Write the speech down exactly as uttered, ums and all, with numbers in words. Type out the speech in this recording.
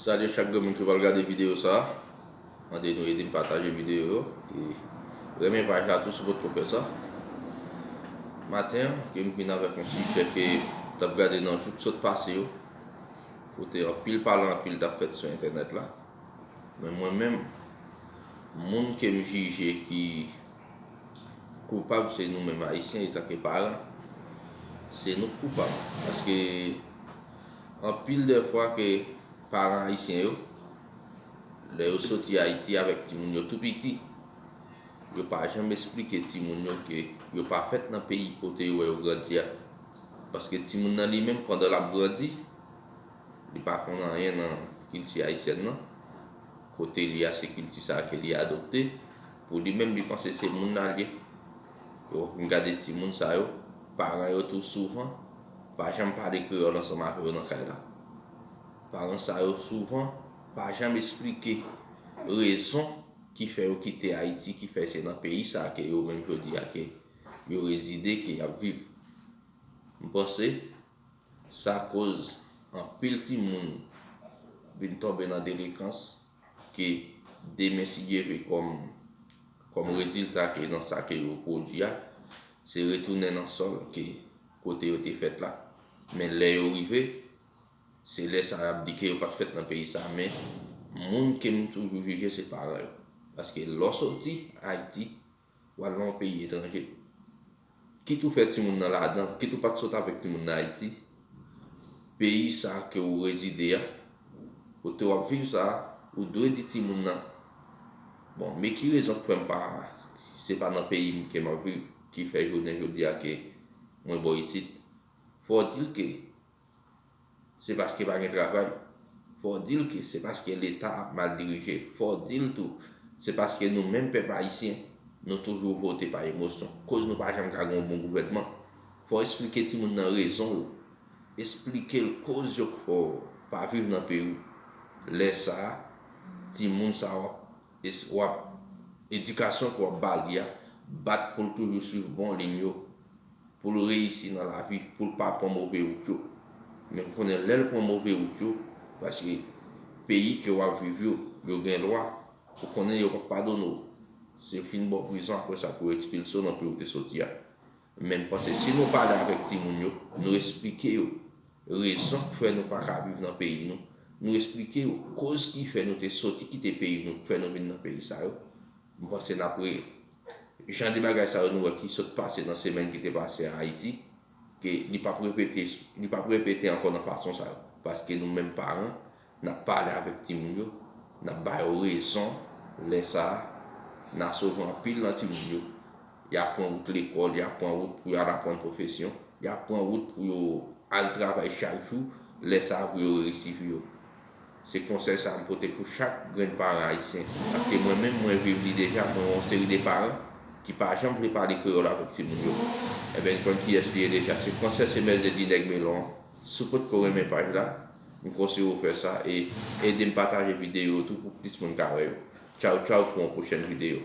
Salye chak grenn moun ki pral gade videyo sa a. Mande nou ede m pataje videyo yo. E renmen paj la tou si w potko fè sa. Maten an, ke m vin avèk yon sijè ke m t ap gade nan jou k sot pase yo. Kote anpil pale anpil t ap fèt sou entènèt la. Men mwen menm, moun ke m jije ki koupab se nou menm Ayisyen etanke paran. Se nou k koupab. Paske anpil de fwa ke paran ayisyen yo, lè yo soti Ayiti avèk timoun yo tou piti, yo pa janm esplike timoun yo ke yo pa fèt nan peyi kote yo wè yo grandi a. Paske timoun nan li menm, pandan l ap grandi, li pa konn anyen nan kilti ayisyèn nan. Kote li a, se kilti sa a ke li adopte. Pou li menm, li panse se moun nan l ye. Yo vin gade timoun sa yo, paran yo tou souvan pa janm pale kreyòl ansanm avè yo nan kay la. Paran sa yo souvan pa janm esplike rezon ki fè yo kite Ayiti, ki fè se nan peyi sa a ke yo menm jodi a ke yo rezide, ke y ap viv. M panse sa koz anpil timoun vin tonbe nan delikans ke demen, si Dye vle, kòm, kòm rezilta ke nan sa ke yo pwodui a, se retounen nan sòl ke kote yo te fèt la. Men lè yo rive, se lè sa y ap di ke yo pa t fèt nan peyi sa, men moun ke m toujou jije se paran yo. Paske lè w soti Ayiti, w al nan yon peyi etranje, kit ou fè timoun nan ladan, kit ou pa t sot avèk timoun nan Ayiti, peyi sa ke w rezide a, kote w ap viv sa, ou dwe di timoun nan, bon, men ki rezon k fè m pa, se pa nan peyi m ke m ap viv, ki fè jounen jodi a ke mwen bò isit. Fò w di l ke se paske pa gen travay. Fò w di l ke se paske Leta ap mal dirije. Fò w di l tou, se paske nou menm pèp ayisyen, nou toujou vote pa emosyon. Koz nou pa janm ka gen yon bon gouvènman. Fò w esplike timoun nan rezon yo. Esplike l koz yo k fè w pa viv nan peyi w. Lè sa a, timoun sa a w ap es-, w ap, edikasyon ke w ap ba li a, bat pou l toujou swiv bon liy yo, pou l reyisi nan lavi, pou l pa pran move wout yo. Men m konnen lè l pran move wout yo, paske peyi ke w ap viv yo, yo gen lwa, ou konnen yo p ap padone w. Se fin ba w prizon, apre sa pou yo ekspilse w nan peyi w te soti a. Men m panse si nou pale avèk timoun yo, nou esplike yo rezon k fè nou pa ka viv nan peyi nou, nou esplike yo koz ki fè nou te soti kite peyi nou, k fè nou vin nan peyi sa yo, m panse n ap re-, jan de bagay sa yo nou wè ki sot pase nan semèn ki te pase a Ayiti, ke li p ap repete, li p ap repete ankò nan fason sa yo. Paske nou menm paran, n ap pale avèk timoun yo, n ap ba yo rezon, lè sa a, n a sove anpil nan timoun yo. Y ap pran wout lekòl, y ap pran wout pou y al aprann pwofesyon, y ap pran wout pou yo al travay chak jou, lè sa a pou yo reyisi vi yo. Se konsèy sa a m pote pou chak grenn paran ayisyen, paske mwen menm mwen viv li deja, mwen wè yon seri de paran ki pa janm vle pale kreyòl avèk timoun yo. Ebyen, n konn kiyès li ye deja, se Frances Emèse de Dinèg Melon. Si w potko renmen paj la, m konseye w fè sa e ede m pataje videyo yo tou pou plis moun ka wè yo. Tchaw, tchaw, pou yon pwochèn videyo.